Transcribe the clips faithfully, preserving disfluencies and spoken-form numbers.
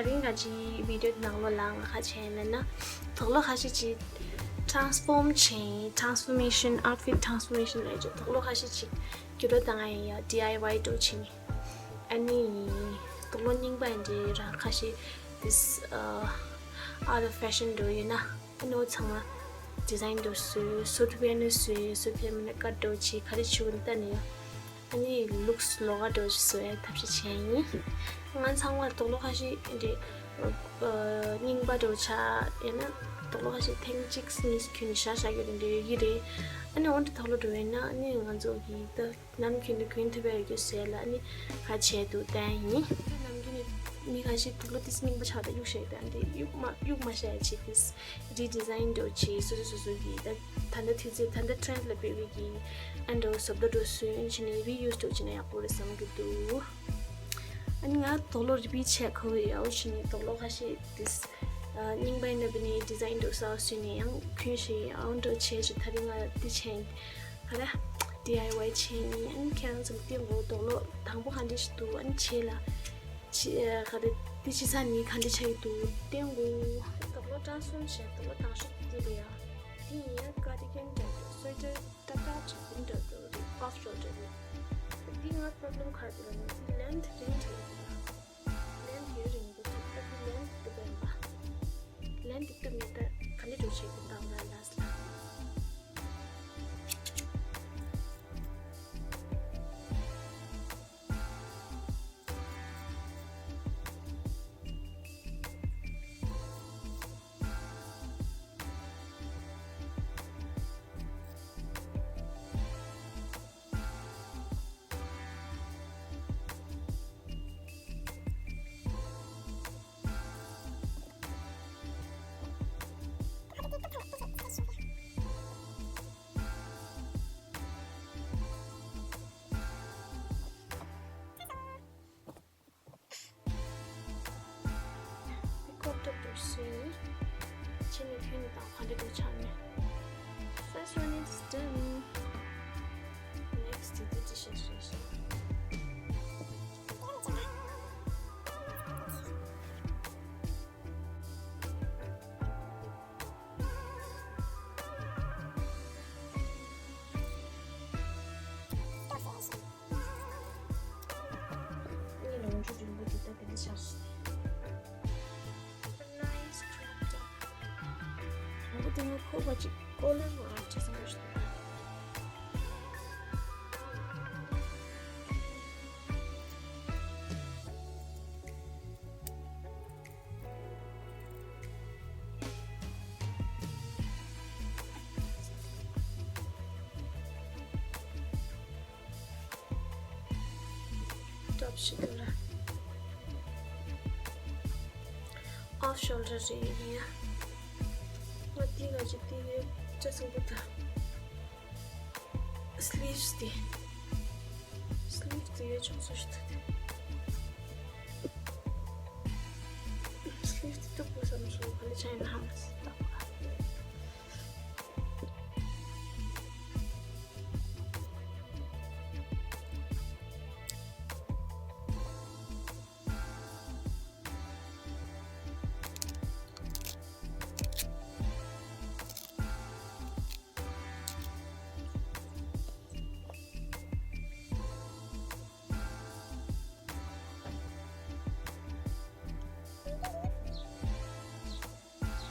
ད་རིང་ང་ཚོའི་བི་ཌིའོ་ནང་ལོགས་ལ་ང་ཁ་ཆེ་ལབ་ན། དུག་ལོག་ཁ་ཤས་ཅིག་transform་བྱས། transformation, outfit transformation་ལབ་ཀྱི། དུག་ལོག་ཁ་ཤས་ཅིག་བསྒྱུར་བ་བཏང་ཡ་ཡིན། ཡ་ཌི་ཨའི་ཝའི་འདྲ་བྱས་ནས། ཨ་ནི་དུག་ལོག་རྙིང་པ་འདི་རང་ཁ་ཤས་this uh, out of fashion འདྲ་ཡོད་ན། ཨ་ནི་འོ་ཚང་མ་ཌི་ཛའིན་འདྲ་བཟོས། བཟོ་ཐུབ་ཡ་ན་བཟོས། བཟོ་ཐུབ་མེད་ན་ཀཊ་འདྲ་བྱས། ག་རེ་བྱེད་དགོས་ལྟ་ནས་ཡ། ཨ་ནི་ལུགས་ལོགས་ཀ་འདྲ་བཟོ་ཡ་ཐབས་ཤེས་བྱས་ཡིན། ང་ཚང་མ་དུག་ལོག་ཁ་ཤས་འདི་རྙིང་པ་འདྲ་ཆགས་ཡིན་ན། དུག་ལོག་ཁ་ཤས་ཐེངས་གཅིག་གཉིས་གྱོན་བཞག་བཞག་རྒྱུ་འདྲ་ཡོད་ཀྱི་རེད། ཨ་ནི་འོ་འདྲ་དུག་ལོག་འདྲ་ཡིན་ན། ཨ་ནི་ང་ཚོ་གི་ད་ནམ་རྒྱུན་དུ་གྱོན་ཐུབ་པའི་རྒྱུ་བཟོས་ལ། ཨ་ནི་ཁ་ཆེ་དུ་བསྟན་ཡིན། ད་ནམ་རྒྱུན་ནས་མི་ཁ་ཤས་དུག་ལོག་དེ་རྙིང་པ་ཆགས། ད་གཡུག་བཞག་ཡོད། ད་འདི་གཡུག་མ་གཡུག་མ་བཞག་ཡ་བྱས་དེ་རི་ཌི་ཛའིན་འདྲ་བྱས། སོ་སོ་སོ་སོ་གི་ད་ད་ལྟ་དུས་ཚོད་ད་ལྟ་ཊྲེན་ཌི་ལ་འབད་བའི་གི་ཨ་འདྲ་བཟོ་ལྟ་འདྲ་བཟོས་བྱས་ནས་རི་ཡུ་སི་འདྲ་བྱས་ན་ཡག་པོ་རེད་བསམ་གྱི་འདུག་ཨ་ནི་ང་དུག་ལོག་རི་པིཊ་བྱས་གོ་ཡ། འོ་བྱས་ནས་དུག་ལོག་ཁ་ཤས་དེ་རྙིང་པ་ཡིན་ན་བྱས་ནས་ཌི་ཛའིན་འདྲ་བཟོས་བྱས་ནས་ཡང་གྱོན་བཞག་ཡ། འོ་འདྲ་བྱས་བྱས། ད་རིང་ང་འདི་བྱས་ཡིན། ག་རེ། ཌི་ཨའི་ཝའི་བྱས་ཡིན། ཨ་ནི་ཁྱེད་རང་ཚོ་ལ་སྟོན་གོ། དུག་ལོག་དང་པོ་ག་འདྲ་ཞིག་འདུག་ཨ་ནི་རྗེས་ལ་ཕྱི་ག་རེ་འདི་ཕྱི་ས་ནི་ག་འདྲ་ཆགས་ཀྱི་འདུག་སྟོན་གོ། དུག་ལོག་ཊྲན་སི་ཕོརམ་བྱས། དུག་ལོག་དང་ཤོག་འདི་རེད་ཡ། འདི་ཡིན་ཡ་ཀར་ཌི་གན་འདྲ་འདུག་སུ་ཝེ་ཊར་ཏག་ཏག་བྱས་འདི་འདྲ་འདུག་རེད། ཨོཕ་ཤོལ་ཌར་རེད། འདི་ང་པོ་རོབ་ལེམ་ག་རེ་འདུག་ལབ་ན། འདི་ལེན་ཐི་རིང་དྲགས་ཡོད་རེད་ཡ། ལེན་ཐི་ཡོད་རེད་འདུག་ད་འདི་ལེན་ཐི་ཐུབ་པ་ཡིན་པ། ལེན་ཐི་ཐུབ་མེད་ད་ག་འདྲ་འདྲ་བྱེད་དགོས་ད་ང་ལ་ལ། Pick up the person. ཕྱི་ནས་ཐོན་ནས་དང་ག་འདྲ་འདུག་ཆགས་ནས། First one is done. Next དེ་དེ་ཅི་བྱེད་བྱེད་བྱེད། ངའི་ལོངས་སྤྱོད་རིང་པོ་འདི་ལྟ་དེ་འདྲ་ཆགས་སོང་། Nice crop top. ང་ཚོ་དེ་སྔ་ཁོ་པ་ཅིག་ཀོ་ལོན་མ་ཆེ་སང་རེད། ཊོབ་ཞིག་འདུག་ར། ཨོཕ་ཤོལ་ཌར་རེད་ཡིན་ཡ། ང་དེ་ག་ཅིག་དེ་ཡོད་ཅེས་གསུངས་འདུག་ད། སི་ལིབ་སི་དེ། སི་ལིབ་སི་དེ་ཡོད་ཅུང་སུ་ཞིག་ཐུག་སྟེ། སི་ལིབ་སི་དེ་སྟུག་པོ་བསམ་སོང་། ག་ལེ་ཆ་ཡིན་ན་ཧམ་སི་ཏག་པོ་ག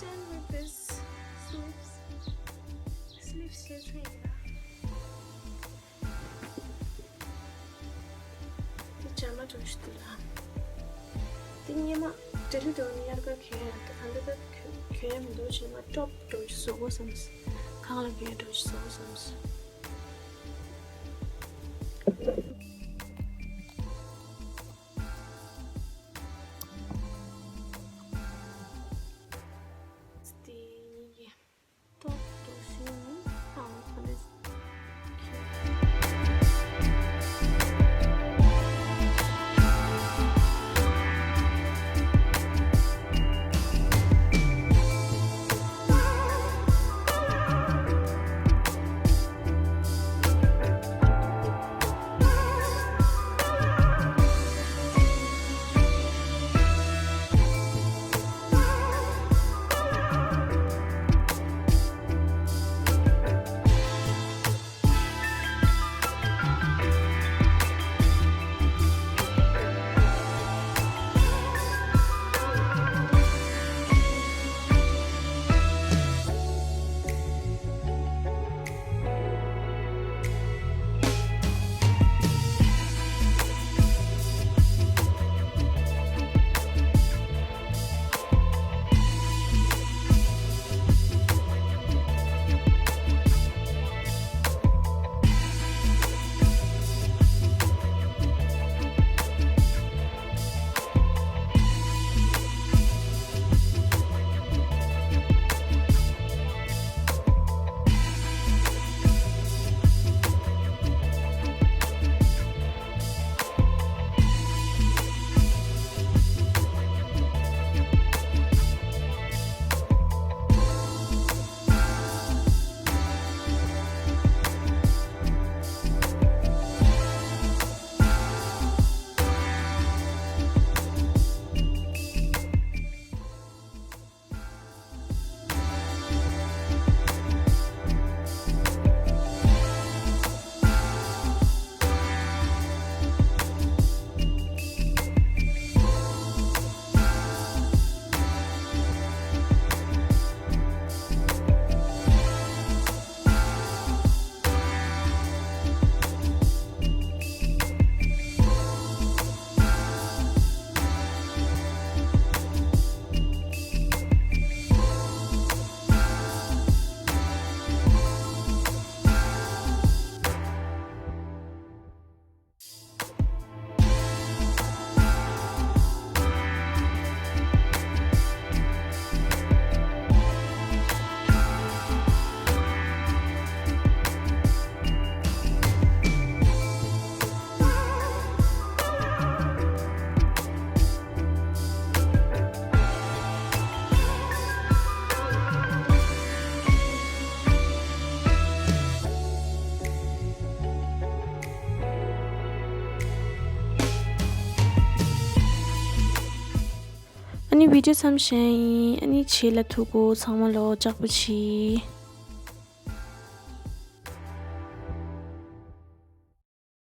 Done with this sleeves. Sleeves ཞེས་ཚོན་ཡིན་ན། དེ་ཇ་མ་འགྲོ་ཞིག་འདུག་ལ། དེ་སྔོན་མ་ཌེ་ལི་འགྲོ་ནས་དབྱར་ཁ་གྱོན་ཡ་འདུག་ད་ལྟ་ད་གྱོན་ཡ་མི་འདུག་བྱས་ན་ཊོབ་འགྲོ་ཞིག་བཟོ་དགོས་བསམས། གང་ལ་གྱོན་ཡ་འགྲོ་ཞིག་བཟོ་དགོས་བསམས། དེ་གཉིས་ཀྱི་ཏོག་ཏོག་ཞིག་ཨང་ཁ་ལེ། ཨ་ནི་བི་ཌིའོ་མཚམས་བཞག་ཡིན། ཨ་ནི་རྗེས་ལ་ཐུག་གོ། ཚང་མ་ལོ་ལྕགས་པོ་བྱེད།